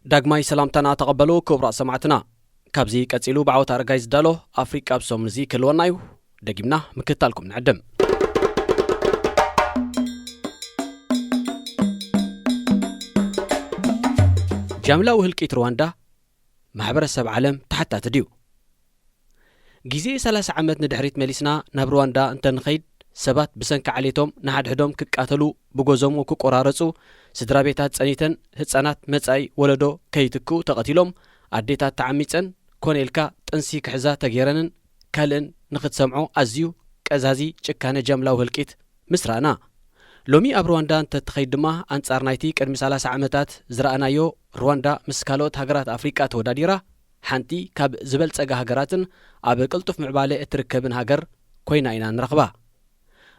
ዳግማይ ሰላምታና ተቐበሉ ክቡራት ሰማዕትና። ካብዚ ቀጺሉ ብዓወት ኣረጋይ ዝዳሎ ኣፍሪቃ ኣብ ሰሙን እዚ ክህልወና እዩ። ደጊምና ምክትታልኩም ንዕድም። ጃምላዊ ህልቂት ሩዋንዳ ማሕበረሰብ ዓለም ተሓታቲ ድዩ? ግዜ ሰላሳ ዓመት ንድሕሪት መሊስና ናብ ሩዋንዳ እንተንኸይድ፣ ሰባት ብሰንኪ ዓሌቶም ንሓድሕዶም ክቃተሉ፣ ብጎዞሞ ክቆራረጹ፣ ስድራ ቤታት ጸኒተን፣ ህጻናት መጻኢ ወለዶ ከይትክኡ ተቐቲሎም፣ ኣዴታት ተዓሚጸን፣ ኮነ ኢልካ ጥንሲ ክሕዛ ተገይረንን ካልእን ንኽትሰምዖ ኣዝዩ ቀዛዚ ጭካነ ጃምላዊ ህልቂት ምስ ረኣና። ሎሚ ኣብ ሩዋንዳ እንተትኸይድ ድማ፣ ኣንጻር ናይቲ ቅድሚ ሰላሳ ዓመታት ዝረኣናዮ፣ ሩዋንዳ ምስ ካልኦት ሃገራት ኣፍሪቃ ተወዳዲራ፣ ሓንቲ ካብ ዝበልጸጋ ሃገራትን ኣብ ቅልጡፍ ምዕባለ እትርከብን ሃገር ኮይና ኢና ንረኽባ።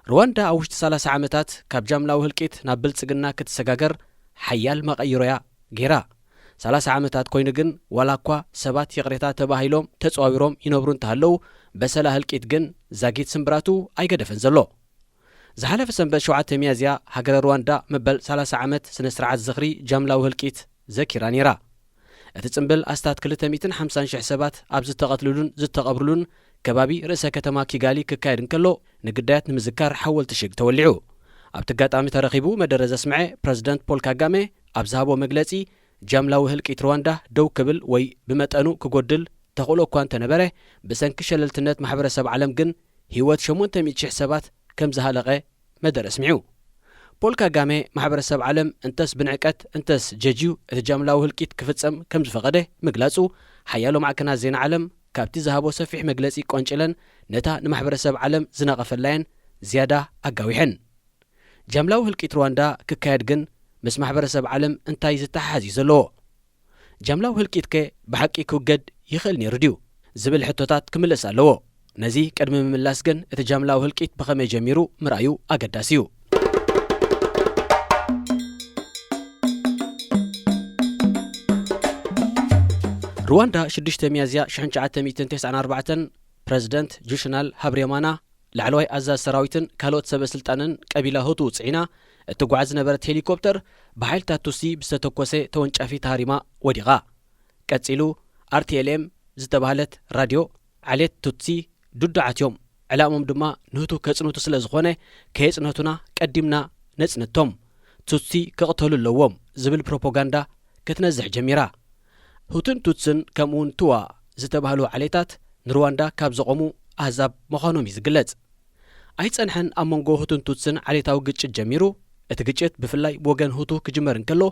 ሩዋንዳ ኣብ ውሽጢ ሰላሳ ዓመታት ካብ ጃምላዊ ህልቂት ናብ ብልጽግና ክትሰጋገር ሓያል መቐይሮያ ገይራ። ሰላሳ ዓመታት ኮይኑ ግን፣ ዋላ እኳ ሰባት ይቕሬታ ተባሂሎም ተጸዋዊሮም ይነብሩ እንተሃለዉ፣ በሰላ ህልቂት ግን ዛጊት ስምብራቱ ኣይገደፈን ዘሎ። ዝሓለፈ ሰንበት ሸውዓተ ሚያዝያ፣ ሃገረ ሩዋንዳ መበል ሰላሳ ዓመት ስነ ስርዓት ዝኽሪ ጃምላዊ ህልቂት ዘኪራ ነይራ። እቲ ጽምብል ኣስታት ክልተ ሚእትን ሓምሳን ሽሕ ሰባት ኣብ ዝተቐትልሉን ዝተቐብርሉን ከባቢ ርእሰ ከተማ ኪጋሊ ክካየድ እንከሎ፣ ንግዳያት ንምዝካር ሓወልቲ ሽግ ተወሊዑ። ኣብቲ ኣጋጣሚ ተረኺቡ መደረ ዘስምዐ ፕረዚደንት ፖል ካጋሜ ኣብ ዝሃቦ መግለጺ፣ ጃምላዊ ህልቂት ሩዋንዳ ደው ክብል ወይ ብመጠኑ ክጎድል ተኽእሎ እኳ እንተነበረ፣ ብሰንኪ ሸለልትነት ማሕበረሰብ ዓለም ግን ህይወት ሸሞንተ ሚእቲ ሽሕ ሰባት ከም ዝሃለቐ መደረ ኣስሚዑ። ፖል ካጋሜ፣ ማሕበረሰብ ዓለም እንተስ ብንዕቀት እንተስ ጀጅዩ እቲ ጃምላዊ ህልቂት ክፍጸም ከም ዝፈቐደ ምግላጹ፣ ሓያሎ ማዕከናት ዜና ዓለም ካብቲ ዝሃቦ ሰፊሕ መግለጺ ቆንጭለን ነታ ንማሕበረሰብ ዓለም ዝነቐፈላየን ዝያዳ ኣጋዊሐን። ጃምላዊ ህልቂት ሩዋንዳ ክካየድ ግን ምስ ማሕበረሰብ ዓለም እንታይ ዝተሓሓዝ እዩ ዘለዎ? ጃምላዊ ህልቂትከ ብሓቂ ክውገድ ይኽእል ነይሩ ድዩ? ዝብል ሕቶታት ክምለስ ኣለዎ። ነዚ ቅድሚ ምምላስ ግን እቲ ጃምላዊ ህልቂት ብኸመይ ጀሚሩ ምርኣዩ ኣገዳሲ እዩ። ሩዋንዳ ሽዱሽተ ሚያዝያ ሽሕን ትሽዓተ ሚእትን ተስዓን ኣርባዕተን ፕረዚደንት ጁሽናል ሃብሬማና ላዕለዋይ ኣዛዚ ሰራዊትን ካልኦት ሰበ ስልጣንን ቀቢላ ሁቱ ጽዒና እትጓዓዝ ዝነበረት ሄሊኮፕተር ብሓይልታት ቱሲ ብዝተተኮሰ ተወንጫፊ ተሃሪማ ወዲቓ። ቀጺሉ ኣርቲኤልኤም ዝተባህለት ራድዮ ዓሌት ቱትሲ ዱዳ ዓትዮም፣ ዕላሞም ድማ ንሁቱ ከጽንቱ ስለ ዝኾነ ከየጽነቱና ቀዲምና ነጽንቶም፣ ቱትሲ ክቕተሉ ኣለዎም ዝብል ፕሮፓጋንዳ ክትነዝሕ ጀሚራ። ሁቱን ቱትስን ከምኡውን ቱዋ ዝተባህሉ ዓሌታት ንሩዋንዳ ካብ ዘቖሙ ኣህዛብ ምዃኖም እዩ ዝግለጽ። ኣይጸንሐን ኣብ መንጎ ሁቱን ቱትስን ዓሌታዊ ግጭት ጀሚሩ። እቲ ግጭት ብፍላይ ብወገን ሁቱ ክጅመር እንከሎ፣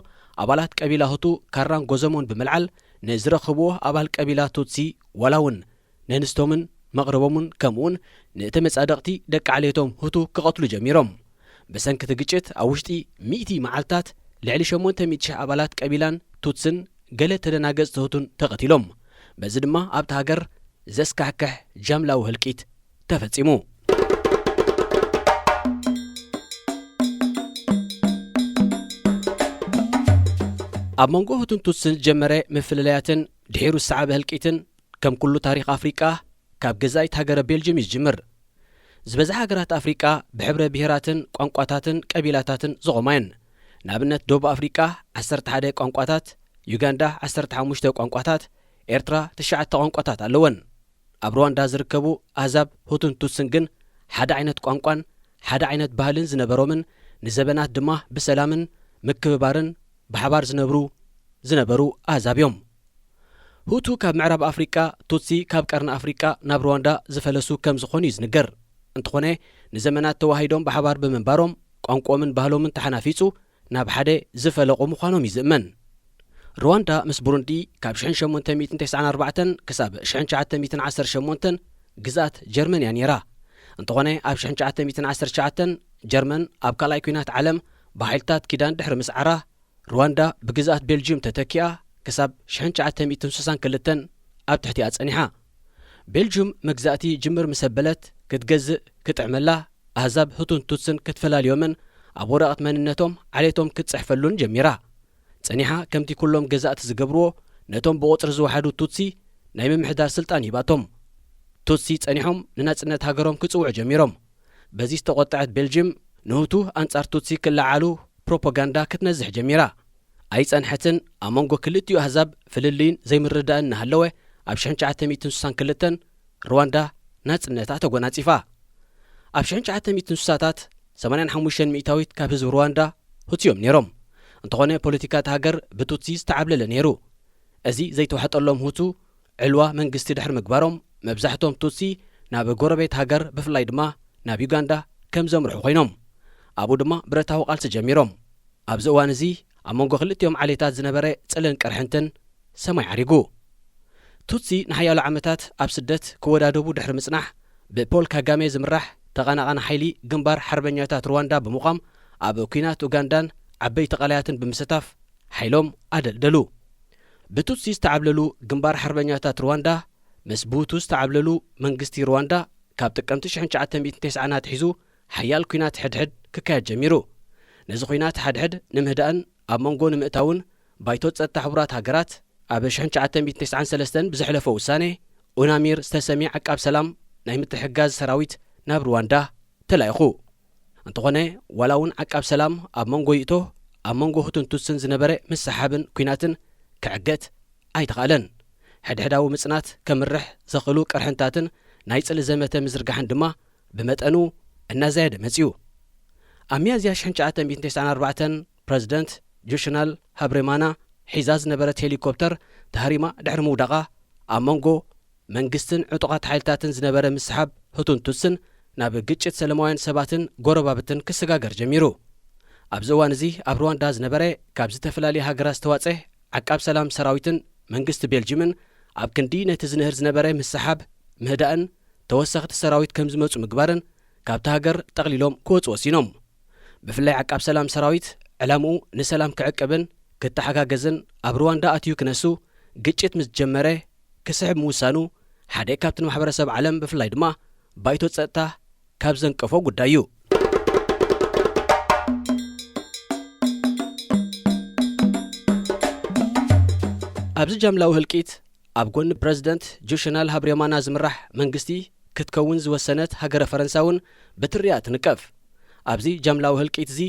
ኣባላት ቀቢላ ሁቱ ካራን ጎዘሞን ብምልዓል ንዝረኸብዎ ኣባል ቀቢላ ቱትሲ ዋላ እውን ነንስቶምን መቕርቦምን ከምኡውን ንእተመጻደቕቲ ደቂ ዓሌቶም ሁቱ ክቐትሉ ጀሚሮም። ብሰንኪ እቲ ግጭት ኣብ ውሽጢ ሚእቲ መዓልታት ልዕሊ ሸሞንተ ሚእቲ ሽሕ ኣባላት ቀቢላን ቱትስን ገለ ተደናገጽቲ ሁቱን ተቐቲሎም። በዚ ድማ ኣብታ ሃገር ዘስካሕክሕ ጃምላዊ ህልቂት ተፈጺሙ። ኣብ መንጎ ሁቱን ቱትስን ዝጀመረ ምፍልላያትን ድሒሩ ዝሰዓበ ህልቂትን ከም ኩሉ ታሪኽ ኣፍሪቃ ካብ ገዛኢት ሃገረ ቤልጅም እዩ ዝጅምር። ዝበዝሓ ሃገራት ኣፍሪቃ ብሕብረ ብሄራትን ቋንቋታትን ቀቢላታትን ዝቖማ እየን። ንኣብነት ደቡብ ኣፍሪቃ ዓሰርተ ሓደ ቋንቋታት፣ ዩጋንዳ ዓሰርተ ሓሙሽተ ቋንቋታት፣ ኤርትራ ትሽዓተ ቋንቋታት ኣለወን። ኣብ ሩዋንዳ ዝርከቡ ኣህዛብ ሁቱን ቱትስን ግን ሓደ ዓይነት ቋንቋን ሓደ ዓይነት ባህልን ዝነበሮምን ንዘበናት ድማ ብሰላምን ምክብባርን ብሓባር ዝነብሩ ዝነበሩ ኣህዛብ እዮም። ሁቱ ካብ ምዕራብ ኣፍሪቃ፣ ቱትሲ ካብ ቀርኒ ኣፍሪቃ ናብ ሩዋንዳ ዝፈለሱ ከም ዝኾኑ እዩ ዝንገር። እንተኾነ ንዘመናት ተዋሂዶም ብሓባር ብምንባሮም ቋንቋኦምን ባህሎምን ተሓናፊጹ ናብ ሓደ ዝፈለቑ ምዃኖም እዩ ዝእመን። ሩዋንዳ ምስ ቡሩንዲ ካብ ሽሕን ሸሞንተ ሚእትን ተስዓን ኣርባዕተን ክሳብ ሽሕን ትሽዓተ ሚእትን ዓሰርተ ሸሞንተን ግዝኣት ጀርመን እያ ነይራ። እንተኾነ ኣብ ሽሕን ትሽዓተ ሚእትን ዓሰርተ ትሽዓተን ጀርመን ኣብ ካልኣይ ኲናት ዓለም ብሓይልታት ኪዳን ድሕሪ ምስዓራ፣ ሩዋንዳ ብግዝኣት ቤልጅየም ተተኪኣ ክሳብ ሽሕን ትሽዓተ ሚእትን ስሳን ክልተን ኣብ ትሕቲኣ ጸኒሓ። ቤልጅየም መግዛእቲ ጅምር ምስ ኣበለት ክትገዝእ ክጥዕመላ ኣህዛብ ሁቱን ቱትስን ክትፈላልዮምን ኣብ ወረቐት መንነቶም ዓሌቶም ክትጽሕፈሉን ጀሚራ። ጸኒሓ ከምቲ ኩሎም ገዛእቲ ዝገብርዎ ነቶም ብቑጽሪ ዝወሓዱ ቱትሲ ናይ ምምሕዳር ስልጣን ሂባቶም። ቱትሲ ጸኒሖም ንናጽነት ሃገሮም ክጽውዑ ጀሚሮም። በዚ ዝተቖጠዐት ቤልጅየም ንሁቱ ኣንጻር ቱትሲ ክለዓሉ ፕሮፓጋንዳ ክትነዝሕ ጀሚራ። ኣይጸንሐትን። ኣብ መንጎ ክልቲኡ ኣህዛብ ፍልልይን ዘይምርድዳእን እናሃለወ፣ ኣብ ሽሕን ትሽዓተ ሚእትን ስሳን ክልተን ሩዋንዳ ናጽነታ ተጎናጺፋ። ኣብ ሽሕን ትሽዓተ ሚእትን ስሳታት ሰማንያን ሓሙሽተን ሚእታዊት ካብ ህዝቢ ሩዋንዳ ሁቱ እዮም ነይሮም። እንተኾነ ፖለቲካ እታ ሃገር ብቱትሲ ዝተዓብለለ ነይሩ። እዚ ዘይተዋሕጠሎም ሁቱ ዕልዋ መንግስቲ ድሕሪ ምግባሮም፣ መብዛሕቶም ቱትሲ ናብ ጎረቤት ሃገር፣ ብፍላይ ድማ ናብ ዩጋንዳ ከም ዘምርሑ ኮይኖም። ኣብኡ ድማ ብረታዊ ቃልሲ ጀሚሮም። ኣብዚ እዋን እዚ ኣብ መንጎ ክልቲኦም ዓሌታት ዝነበረ ጽልእን ቅርሕንትን ሰማይ ዓሪጉ። ቱትሲ ንሓያሎ ዓመታት ኣብ ስደት ክወዳደቡ ድሕሪ ምጽናሕ፣ ብፖል ካጋሜ ዝምራሕ ተቐናቓኒ ሓይሊ ግንባር ሓርበኛታት ሩዋንዳ ብምቋም፣ ኣብ ኲናት ኡጋንዳን ዓበይቲ ቀላያትን ብምስታፍ ሓይሎም ኣደልደሉ። ብቱትሲ ዝተዓብለሉ ግንባር ሓርበኛታት ሩዋንዳ፣ ምስ ብሁቱ ዝተዓብለሉ መንግስቲ ሩዋንዳ፣ ካብ ጥቅምቲ ሽሕን ትሽዓተ ሚእትን ተስዓን ኣትሒዙ ሓያል ኲናት ሕድሕድ ክካየድ ጀሚሩ። ነዚ ኲናት ሓድሕድ ንምህዳእን ኣብ መንጎ ንምእታውን፣ ባይቶ ጸጥታ ሕቡራት ሃገራት ኣብ ሽሕን ትሽዓተ ሚእትን ተስዓን ሰለስተን ብዘሕለፎ ውሳኔ፣ ኡናሚር ዝተሰምየ ዓቃብ ሰላም ናይ ምትሕግጋዝ ሰራዊት ናብ ሩዋንዳ ተላኢኹ። እንተኾነ፣ ዋላ እውን ዓቃብ ሰላም ኣብ መንጎ ይእቶ፣ ኣብ መንጎ ሁቱን ቱትስን ዝነበረ ምስሓብን ኲናትን ክዕገት ኣይተኻእለን። ሕድሕዳዊ ምጽናት ከምርሕ ዘኽእሉ ቅርሕንታትን ናይ ጽልኢ ዘመተ ምዝርጋሕን ድማ ብመጠኑ እናዛየደ መጺኡ። ኣብ ሚያዝያ ሽሕን ትሽዓተ ሚእትን ተስዓን ኣርባዕተን፣ ፕረዚደንት ጁሽናል ሃብሬማና ሒዛ ዝነበረት ሄሊኮፕተር ተሃሪማ ድሕሪ ምውዳቓ፣ ኣብ መንጎ መንግስትን ዕጡቓት ሓይልታትን ዝነበረ ምስሓብ ሁቱን ቱትስን ናብ ግጭት ሰለማውያን ሰባትን ጎረባብትን ክሰጋገር ጀሚሩ። ኣብዚ እዋን እዚ ኣብ ሩዋንዳ ዝነበረ ካብ ዝተፈላለያ ሃገራት ዝተዋጸ ዓቃብ ሰላም ሰራዊትን መንግስቲ ቤልጂምን፣ ኣብ ክንዲ ነቲ ዝንህር ዝነበረ ምስሓብ ምህዳእን ተወሰኽቲ ሰራዊት ከም ዝመጹ ምግባርን፣ ካብታ ሃገር ጠቕሊሎም ክወጹ ወሲኖም። ብፍላይ ዓቃብ ሰላም ሰራዊት፣ ዕላምኡ ንሰላም ክዕቅብን ክተሓጋገዝን፣ ኣብ ሩዋንዳ ኣትዩ ክነሱ፣ ግጭት ምስ ጀመረ ክስሕብ ምውሳኑ፣ ሓደ ካብቲ ንማሕበረሰብ ዓለም፣ ብፍላይ ድማ ባይቶ ጸጥታ ካብ ዘንቀፎ ጉዳይ እዩ። ኣብዚ ጃምላዊ ህልቂት፣ ኣብ ጎኒ ፕረዚደንት ጁሽናል ሃብሬማና ዝምራሕ መንግስቲ ክትከውን ዝወሰነት ሃገረ ፈረንሳ እውን ብትሪኣ ትንቀፍ። ኣብዚ ጃምላዊ ህልቂት እዚ፣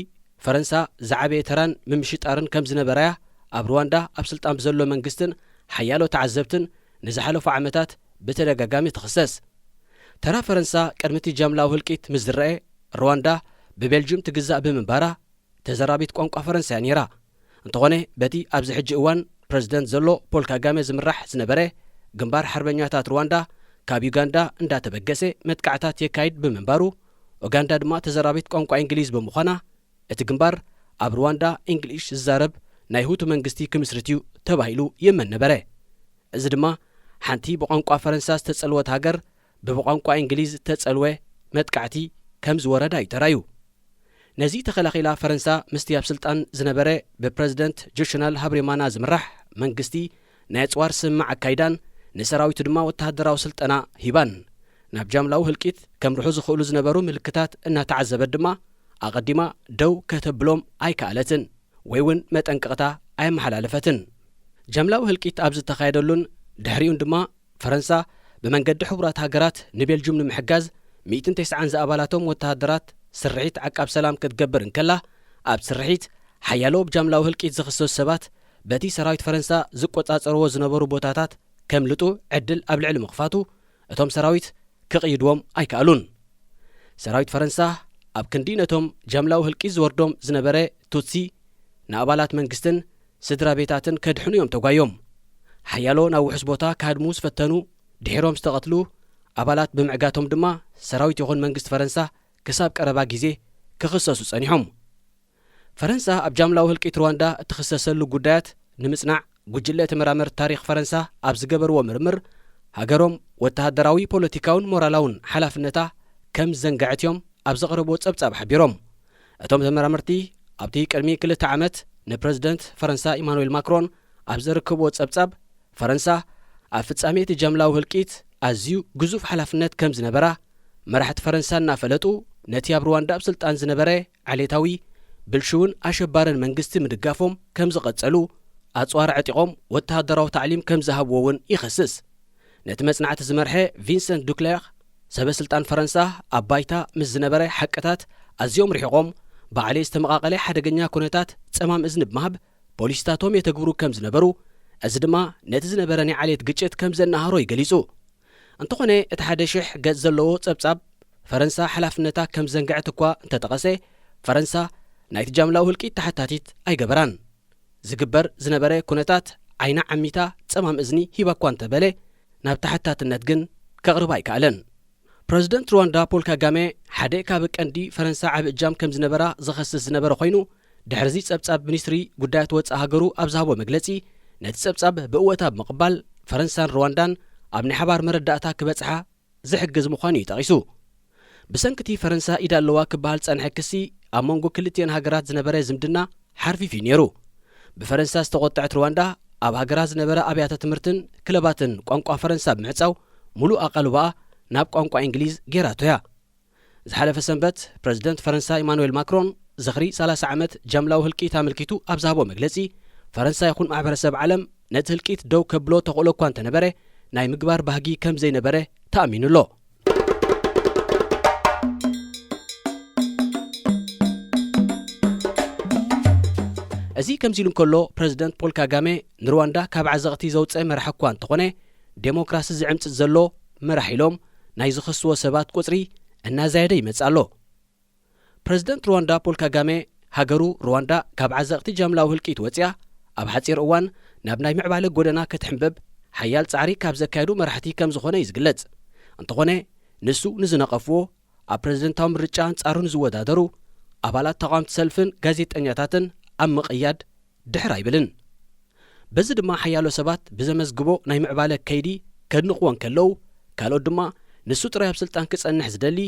ፈረንሳ ዝዓበየ ተራን ምምሽጣርን ከም ዝነበራያ ኣብ ሩዋንዳ ኣብ ስልጣን ብዘሎ መንግስትን ሓያሎ ተዓዘብትን ንዝሓለፉ ዓመታት ብተደጋጋሚ ትኽሰስ። ተራ ፈረንሳ ቅድሚ እቲ ጃምላዊ ህልቂት ምስ ዝረአ፣ ሩዋንዳ ብቤልጅም ትግዛእ ብምንባራ፣ ተዘራቢት ቋንቋ ፈረንሳ እያ ነይራ። እንተኾነ፣ በቲ ኣብዚ ሕጂ እዋን ፕረዚደንት ዘሎ ፖል ካጋሜ ዝምራሕ ዝነበረ ግንባር ሓርበኛታት ሩዋንዳ፣ ካብ ዩጋንዳ እንዳተበገሰ መጥቃዕታት የካይድ ብምንባሩ፣ ኡጋንዳ ድማ ተዘራቢት ቋንቋ እንግሊዝ ብምዃና፣ እቲ ግንባር ኣብ ሩዋንዳ እንግሊሽ ዝዛረብ ናይ ሁቱ መንግስቲ ክምስርት እዩ ተባሂሉ ይእመን ነበረ። እዚ ድማ ሓንቲ ብቋንቋ ፈረንሳ ዝተጸልወት ሃገር ብብቋንቋ እንግሊዝ ዝተጸልወ መጥቃዕቲ ከም ዝወረዳ እዩ ተራዩ። ነዚ ተኸላኺላ፣ ፈረንሳ ምስቲ ኣብ ስልጣን ዝነበረ ብፕረዚደንት ጁሽናል ሃብሬማና ዝምራሕ መንግስቲ ናይ ኣጽዋር ስምምዕ ኣካይዳን ንሰራዊቱ ድማ ወተሃደራዊ ስልጠና ሂባን፣ ናብ ጃምላዊ ህልቂት ከምርሑ ዝኽእሉ ዝነበሩ ምልክታት እናተዓዘበት ድማ፣ ኣቐዲማ ደው ከተብሎም ኣይከኣለትን ወይ እውን መጠንቀቕታ ኣየመሓላለፈትን። ጃምላዊ ህልቂት ኣብ ዝተኻየደሉን ድሕሪኡን ድማ፣ ፈረንሳ ብመንገዲ ሕቡራት ሃገራት ንቤልጁም ንምሕጋዝ ሚእትን ተስዓን ዝኣባላቶም ወተሃደራት ስርሒት ዓቃብ ሰላም ክትገብር እንከላ፣ ኣብ ስርሒት ሓያሎ ብጃምላዊ ህልቂት ዝኽሰሱ ሰባት በቲ ሰራዊት ፈረንሳ ዝቆጻጸርዎ ዝነበሩ ቦታታት ከምልጡ ዕድል ኣብ ልዕሊ ምኽፋቱ፣ እቶም ሰራዊት ክቕይድዎም ኣይከኣሉን። ሰራዊት ፈረንሳ ኣብ ክንዲ ነቶም ጃምላዊ ህልቂት ዝወርዶም ዝነበረ ቱትሲ ንኣባላት መንግስትን ስድራ ቤታትን ከድሕኑ እዮም ተጓዮም። ሓያሎ ናብ ውሑስ ቦታ ክሃድሙ ዝፈተኑ ድሒሮም ዝተቐትሉ ኣባላት ብምዕጋቶም ድማ፣ ሰራዊት ይኹን መንግስቲ ፈረንሳ ክሳብ ቀረባ ግዜ ክኽሰሱ ጸኒሖም። ፈረንሳ ኣብ ጃምላዊ ህልቂት ሩዋንዳ እትኽሰሰሉ ጉዳያት ንምጽናዕ፣ ጉጅለ ተመራመርቲ ታሪኽ ፈረንሳ ኣብ ዝገበርዎ ምርምር፣ ሃገሮም ወተሃደራዊ፣ ፖለቲካውን ሞራላውን ሓላፍነታ ከም ዝዘንግዐት እዮም ኣብ ዘቕረብዎ ጸብጻብ ሓቢሮም። እቶም ተመራመርቲ፣ ኣብቲ ቅድሚ ክልተ ዓመት ንፕረዚደንት ፈረንሳ ኢማኑኤል ማክሮን ኣብ ዘረከብዎ ጸብጻብ፣ ፈረንሳ ኣብ ፍጻሜ እቲ ጃምላዊ ህልቂት ኣዝዩ ግዙፍ ሓላፍነት ከም ዝነበራ፣ መራሕቲ ፈረንሳ እናፈለጡ፣ ነቲ ኣብ ሩዋንዳ ኣብ ስልጣን ዝነበረ ዓሌታዊ፣ ብልሽውን ኣሸባርን መንግስቲ ምድጋፎም ከም ዝቐጸሉ፣ ኣጽዋር ኣዕጢቖም ወተሃደራዊ ታዕሊም ከም ዝሃብዎ እውን ይኸስስ። ነቲ መጽናዕቲ ዝመርሐ ቪንሰንት ዱክሌር፣ ሰበ ስልጣን ፈረንሳ ኣብ ባይታ ምስ ዝነበረ ሓቅታት ኣዝዮም ርሒቖም፣ ብዓሌት ዝተመቓቐለ ሓደገኛ ኩነታት ጸማም እዝኒ ብምሃብ፣ ፖሊሲታቶም የተግብሩ ከም ዝነበሩ፣ እዚ ድማ ነቲ ዝነበረ ናይ ዓሌት ግጭት ከም ዘነሃሮ እዩ ገሊጹ። እንተኾነ፣ እቲ ሓደ ሽሕ ገጽ ዘለዎ ጸብጻብ ፈረንሳ ሓላፍነታ ከም ዘንግዐት እኳ እንተጠቐሰ፣ ፈረንሳ ናይቲ ጃምላዊ ህልቂት ተሓታቲት ኣይገበራን። ዝግበር ዝነበረ ኩነታት ዓይና ዓሚታ ጸማም እዝኒ ሂባ እኳ እንተበለ፣ ናብ ተሓታትነት ግን ከቕርባ ኣይከኣለን። ፕረዚደንት ሩዋንዳ ፖል ካጋሜ ሓደ ካብ ቀንዲ ፈረንሳ ዓቢ እጃም ከም ዝነበራ ዝኸስስ ዝነበረ ኮይኑ፣ ድሕርዚ ጸብጻብ ሚኒስትሪ ጉዳያት ወጻኢ ሃገሩ ኣብ ዝሃቦ መግለጺ፣ ነቲ ጸብጻብ ብእወታ ብምቕባል፣ ፈረንሳን ሩዋንዳን ኣብ ናይ ሓባር መረዳእታ ክበጽሓ ዝሕግዝ ምዃኑ እዩ ጠቒሱ። ብሰንኪ እቲ ፈረንሳ ኢድ ኣለዋ ክበሃል ዝጸንሐ ክሲ፣ ኣብ መንጎ ክልቲኤን ሃገራት ዝነበረ ዝምድና ሓርፊፉ እዩ ነይሩ። ብፈረንሳ ዝተቖጥዐት ሩዋንዳ፣ ኣብ ሃገራ ዝነበረ ኣብያተ ትምህርትን ክለባትን ቋንቋ ፈረንሳ ብምዕጻው፣ ሙሉእ ኣቓልቦኣ ናብ ቋንቋ እንግሊዝ ገይራቶ እያ። ዝሓለፈ ሰንበት፣ ፕረዚደንት ፈረንሳ ኢማኑኤል ማክሮን ዝኽሪ ሰላሳ ዓመት ጃምላዊ ህልቂት ኣመልኪቱ ኣብ ዝሃቦ መግለጺ፣ ፈረንሳ ይኹን ማሕበረሰብ ዓለም ነቲ ህልቂት ደው ከብሎ ተኽእሎ እኳ እንተነበረ፣ ናይ ምግባር ባህጊ ከም ዘይነበረ ተኣሚኑ ኣሎ። እዚ ከምዚ ኢሉ እንከሎ፣ ፕረዚደንት ፖል ካጋሜ ንሩዋንዳ ካብ ዓዘቕቲ ዘውፅአ መራሒ እኳ እንተኾነ፣ ዴሞክራሲ ዝዕምፅፅ ዘሎ መራሒ ኢሎም ናይ ዝኸስዎ ሰባት ቁፅሪ እናዛየደ ይመፅእ ኣሎ። ፕረዚደንት ሩዋንዳ ፖል ካጋሜ፣ ሃገሩ ሩዋንዳ ካብ ዓዘቕቲ ጃምላዊ ህልቂት ወፂኣ፣ ኣብ ሓፂር እዋን ናብ ናይ ምዕባለ ጎደና ክትሕንበብ ሓያል ፃዕሪ ካብ ዘካየዱ መራሕቲ ከም ዝኾነ እዩ ዝግለጽ። እንተኾነ፣ ንሱ ንዝነቐፍዎ፣ ኣብ ፕረዚደንታዊ ምርጫ ኣንጻሩ ንዝወዳደሩ ኣባላት ተቓወምቲ ሰልፍን ጋዜጠኛታትን ኣብ ምቕያድ ድሕር ኣይብልን። በዚ ድማ ሓያሎ ሰባት ብዘመዝግቦ ናይ ምዕባለ ከይዲ ከድንቕዎ እንከለዉ፣ ካልኦት ድማ ንሱ ጥራይ ኣብ ስልጣን ክጸንሕ ዝደሊ፣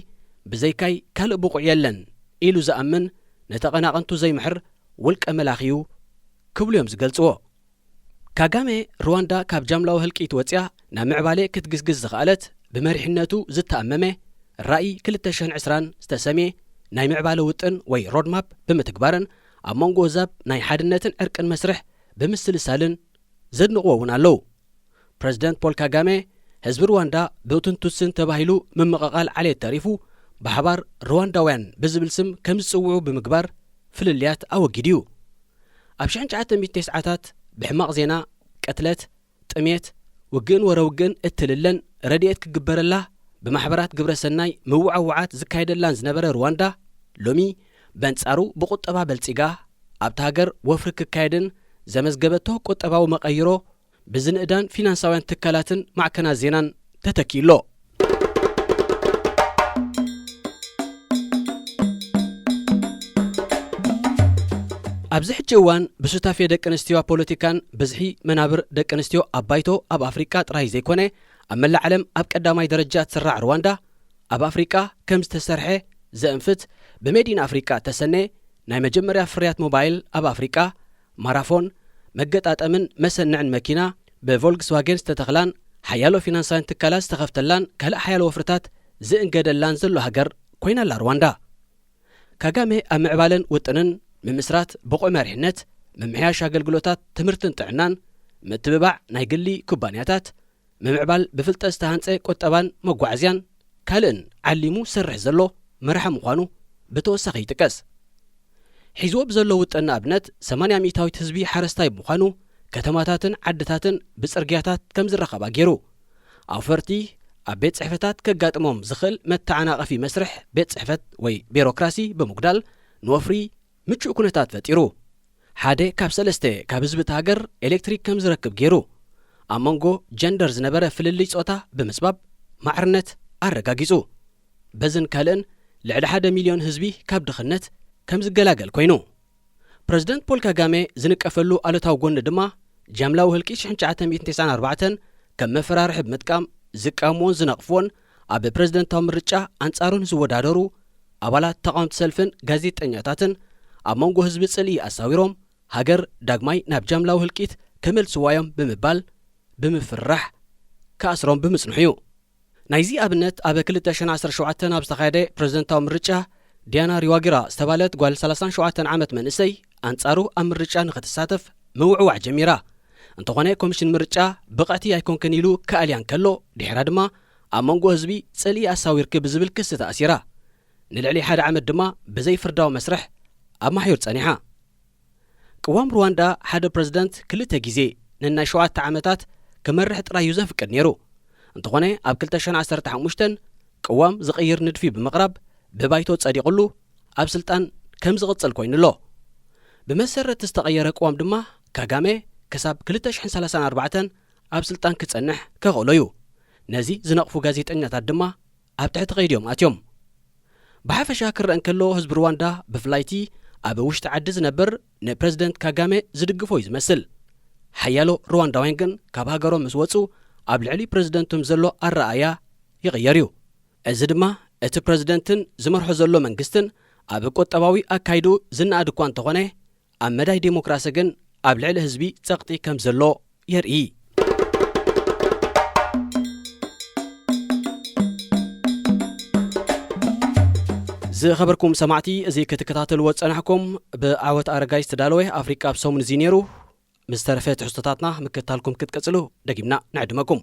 ብዘይካይ ካልእ ብቑዕ የለን ኢሉ ዝኣምን፣ ንተቐናቐንቱ ዘይምሕር ውልቀ መላኺ እዩ ክብሉ እዮም ዝገልጽዎ። ካጋሜ፣ ሩዋንዳ ካብ ጃምላዊ ህልቂት ወጺኣ ናብ ምዕባለ ክትግስግስ ዝኸኣለት፣ ብመሪሕነቱ ዝተኣመመ ራእይ ክልተ ሽሕን ዕስራን ዝተሰምየ ናይ ምዕባለ ውጥን ወይ ሮድማፕ ብምትግባርን፣ ኣብ መንጎ ዛብ ናይ ሓድነትን ዕርቅን መስርሕ ብምስልሳልን ዘድንቕዎ እውን ኣለዉ። ፕረዚደንት ፖል ካጋሜ፣ ህዝቢ ሩዋንዳ ብኡቱን ቱትስን ተባሂሉ ምምቕቓል ዓሌት ተሪፉ፣ ብሓባር ሩዋንዳውያን ብዝብል ስም ከም ዝጽውዑ ብምግባር ፍልልያት ኣወጊዱ እዩ። ኣብ ሽሕን ትሽዓተ ሚእትን ተስዓታት ብሕማቕ ዜና፣ ቅትለት፣ ጥሜት፣ ውግእን ወረ ውግእን እትልለን ረድኤት ክግበረላ ብማሕበራት ግብረ ሰናይ ምውዕዋዓት ዝካየደላን ዝነበረ ሩዋንዳ፣ ሎሚ በንጻሩ ብቁጠባ በልጺጋ፣ ኣብታ ሃገር ወፍሪ ክካየድን ዘመዝገበቶ ቁጠባዊ መቐይሮ ብዝንእዳን ፊናንሳውያን ትካላትን ማዕከናት ዜናን ተተኪኡ ኣሎ። ኣብዚ ሕጂ እዋን ብሱታፌ ደቂ ኣንስትዮ ኣብ ፖለቲካን ብዝሒ መናብር ደቂ ኣንስትዮ ኣብ ባይቶ ኣብ ኣፍሪቃ ጥራይ ዘይኮነ፣ ኣብ መላእ ዓለም ኣብ ቀዳማይ ደረጃ እትስራዕ ሩዋንዳ፣ ኣብ ኣፍሪቃ ከም ዝተሰርሐ ዘእንፍት ብሜድ ኢን ኣፍሪቃ እተሰነየ ናይ መጀመርያ ፍርያት ሞባይል ኣብ ኣፍሪቃ፣ ማራፎን፣ መገጣጠምን መሰንዕን መኪና ብቮልክስዋገን ዝተተኽላን ሓያሎ ፊናንሳውያን ትካላት ዝተኸፍተላን ካልእ ሓያሎ ወፍርታት ዝእንገደላን ዘሎ ሃገር ኮይና ኣላ ሩዋንዳ። ካጋሜ ኣብ ምዕባለን ውጥንን፣ ምምስራት ብቑዕ መሪሕነት፣ ምምሕያሽ ኣገልግሎታት ትምህርትን ጥዕናን፣ ምትብባዕ ናይ ግሊ ኩባንያታት፣ ምምዕባል ብፍልጠት ዝተሃንጸ ቁጠባን መጓዓዝያን ካልእን ዓሊሙ ዝሰርሕ ዘሎ መራሒ ምዃኑ ብተወሳኺ ይጥቀስ። ሒዝዎ ብዘሎ ውጥን ንኣብነት ሰማንያ ሚእታዊት ህዝቢ ሓረስታይ ብምዃኑ ከተማታትን ዓድታትን ብጽርግያታት ከም ዝራኸባ ገይሩ። ኣውፈርቲ ኣብ ቤት ጽሕፈታት ከጋጥሞም ዝኽእል መተዓናቐፊ መስርሕ ቤት ጽሕፈት ወይ ቢሮክራሲ ብምጉዳል ንወፍሪ ምቹእ ኩነታት ፈጢሩ። ሓደ ካብ ሰለስተ ካብ ህዝቢ እታ ሃገር ኤሌክትሪክ ከም ዝረክብ ገይሩ። ኣብ መንጎ ጀንደር ዝነበረ ፍልልይ ጾታ ብምጽባብ ማዕርነት ኣረጋጊጹ። በዝን ካልእን ልዕሊ ሓደ ሚልዮን ህዝቢ ካብ ድኽነት ከም ዝገላገል ኮይኑ። ፕረዚደንት ፖል ካጋሜ ዝንቀፈሉ ኣሉታዊ ጎኒ ድማ ጃምላዊ ህልቂት ሽሕን ትሽዓተ ሚእትን ተስዓን ኣርባዕተን ከም መፈራርሒ ብምጥቃም ዝቃወምዎን ዝነቕፍዎን ኣብ ፕረዚደንታዊ ምርጫ ኣንጻሩ ንዝወዳደሩ ኣባላት ተቓወምቲ ሰልፍን ጋዜጠኛታትን ኣብ መንጎ ህዝቢ ጽልኢ ኣሳዊሮም ሃገር ዳግማይ ናብ ጃምላዊ ህልቂት ክመልስዋ እዮም ብምባል ብምፍርራሕ ክኣስሮም ብምጽንሑ እዩ። ናይዚ ኣብነት ኣብ ክልተ ሽሕን ዓሰርተ ሸውዓተን ኣብ ዝተኻየደ ፕረዚደንታዊ ምርጫ ዲያና ሪዋጊራ ዝተባለት ጓል ሰላሳን ሸውዓተን ዓመት መንእሰይ ኣንጻሩ ኣብ ምርጫ ንኽትሳተፍ ምውዕዋዕ ጀሚራ። እንተኾነ ኮሚሽን ምርጫ ብቕዕቲ ኣይኮንክን ኢሉ ክኣልያ እንከሎ ድሒራ ድማ ኣብ መንጎ ህዝቢ ጽልኢ ኣሳዊርኪ ብዝብል ክሲ ተኣሲራ። ንልዕሊ ሓደ ዓመት ድማ ብዘይፍርዳዊ መስርሕ ኣብ ማሕዩር ጸኒሓ። ቅዋም ሩዋንዳ ሓደ ፕረዚደንት ክልተ ግዜ ንናይ ሸውዓተ ዓመታት ክመርሕ ጥራይ እዩ ዘፍቅድ ነይሩ። እንተኾነ ኣብ ክልተ ሽሕን ዓሰርተ ሓሙሽተን ቅዋም ዝቕይር ንድፊ ብምቕራብ ብባይቶ ጸዲቕሉ ኣብ ስልጣን ከም ዝቕጽል ኮይኑ ኣሎ። ብመሰረት ዝተቐየረ ቅዋም ድማ ካጋሜ ክሳብ ክልተ ሽሕን ሰላሳን ኣርባዕተን ኣብ ስልጣን ክጸንሕ ከኽእሎ እዩ። ነዚ ዝነቕፉ ጋዜጠኛታት ድማ ኣብ ትሕቲ ቀይዲ እዮም ኣትዮም። ብሓፈሻ ክረአ እንከሎ ህዝቢ ሩዋንዳ ብፍላይ እቲ ኣብ ውሽጢ ዓዲ ዝነብር ንፕረዚደንት ካጋሜ ዝድግፎ እዩ ዝመስል። ሓያሎ ሩዋንዳውያን ግን ካብ ሃገሮም ምስ ወጹ ኣብ ልዕሊ ፕረዚደንቶም ዘሎ ኣረኣእያ ይቕየር እዩ። እዚ ድማ እቲ ፕረዚደንትን ዝመርሖ ዘሎ መንግስትን ኣብ ቁጠባዊ ኣካይድኡ ዝነኣድ እኳ እንተኾነ ኣብ መዳይ ዴሞክራሲ ግን ኣብ ልዕሊ ህዝቢ ጸቕጢ ከም ዘሎ የርኢ። ዝኸበርኩም ሰማዕቲ፣ እዚ ክትከታተልዎ ዝጸናሕኩም ብዓወት ኣረጋይ ዝተዳለወ ኣፍሪቃ ኣብ ሰሙን እዚ ነይሩ። ምስ ተረፈ ትሕዝቶታትና ምክትታልኩም ክትቀጽሉ ደጊምና ንዕድመኩም።